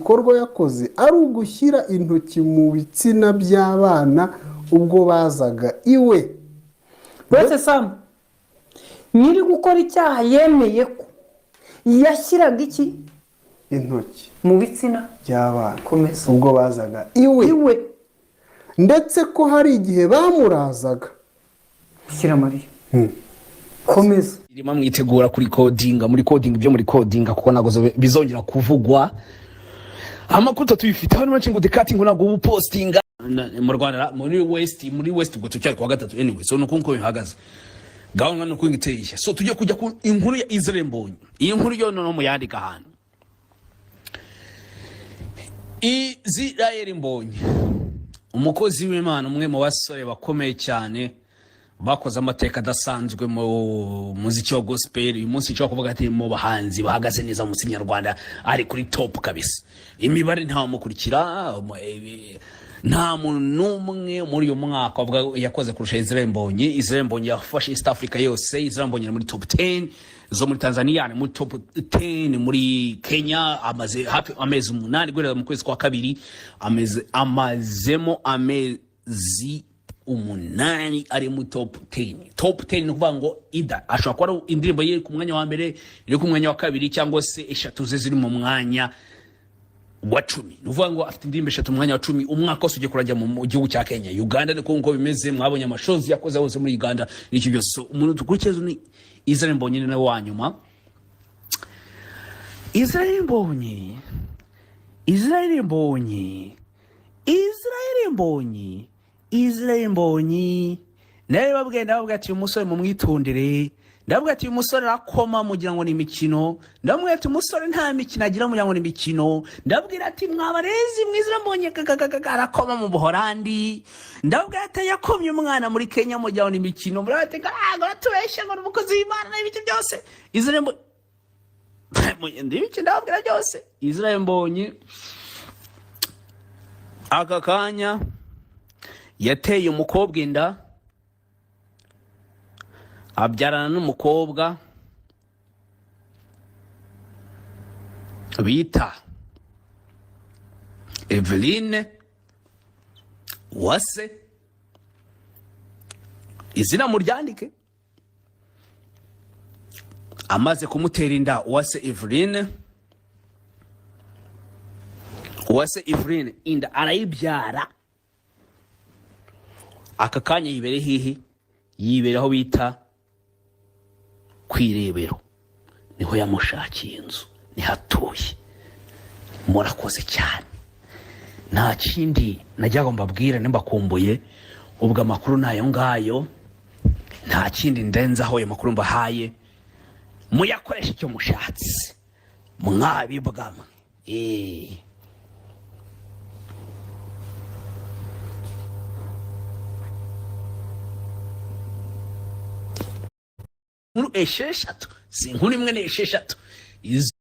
gikorwa yakoze ari ugushyira intoki mu bitsina by'abana ubwo bazaga iwe. Uretse Samu, nyiri gukora icyaha yemeye ko yashyiraga iki? Intoki mu bitsina by'abana. Komeza. Ubwo bazaga iwe. Iwe. Ndetse ko hari igihe bamurazaga. Bikira Mariya, komeza. Irimo mwitegura kuri kodinga, muri kodinga ibyo muri kodinga, kuko ntabwo bizongera kuvugwa. Amakuru tuyifite hano menshi ngo dekati ngo ntabwo ubu postinga mu Rwanda, muri West, muri West ubwo tucyari kuwa gatatu. Anyway, so nuko nko bihagaze gahunda nuko iteye. So tujye kujya ku inkuru ya Israel Mbonyi. Iyi nkuru yo noneho muyandika ahantu. Israel Mbonyi, umukozi w'Imana, umwe mu basore bakomeye cyane bakoze amateka adasanzwe mu muziki wa gospel. Uyu munsi nshobora kuvuga ati mu bahanzi bahagaze neza mu muziki nyarwanda ari kuri top kabisa. Imibare ntawamukurikira, nta muntu n'umwe muri uyu mwaka wavuga yakoze kurusha Israel Mbonyi. Israel Mbonyi yafashe East Africa yose. Israel Mbonyi ari muri top 10 zo muri Tanzania, ari muri top 10 muri Kenya. Amaze hafi amezi 8 guhera mu kwezi kwa kabiri, amazemo amezi 8 ari muri top 10. Top 10 ni ukuvuga ngo ida ashobora kuba ari indirimbo ye ku mwanya wa mbere, iri ku mwanya wa kabiri, cyangwa se eshatu ze ziri mu mwanya wa 10. Ni ukuvuga ngo afite indirimbo eshatu mu mwanya wa 10 umwaka wose ugiye kurajya mu gihugu cya Kenya, Uganda niko nkuko bimeze. Mwabonye amashozi yakoze hose muri Uganda n'icyo byose. So umuntu dukurikiza ni Israel Mbonyi, ni nawe wa nyuma. Israel Mbonyi, Israel Mbonyi, Israel Mbonyi, Israel Mbonyi nawe babwiye, ndababwira ati uyu musore mumwitondere. Ndababwira ati uyu musore arakoma mugira ngo ni imikino. Ndababwira ati umusore nta mikino agira mugira ngo ni imikino. Ndababwira ati mwabarezi mwiza Mbonyi gagagaga arakoma mu Buholandi. Ndababwira ati yakomye umwana muri Kenya mugira ngo ni imikino. Murabona ati ngo aratubeshya ngo ni umukozi w'Imana n'ibiki byose. Israel Mbonyi ndibiki, ndababwira byose. Israel Mbonyi aka kanya yateye umukobwa inda, abyarana n'umukobwa bita Eveline Uwase. Izina muryandike. Amaze kumutera inda Uwase Eveline, Uwase Eveline inda arayibyara. Aka kanya yibere hihi? Yibera aho bita kwirebero, niho yamushakiye inzu, niho atuye. Murakoze cyane, nta kindi najyaga mbabwira nimbakumbuye. Ubwo amakuru ni ayo ngayo, nta kindi ndenzaho. Ayo makuru mbahaye muyakoresha icyo mushatse, mwabibwamwe. Inkuru esheshatu, si inkuru imwe, ni esheshatu. Izi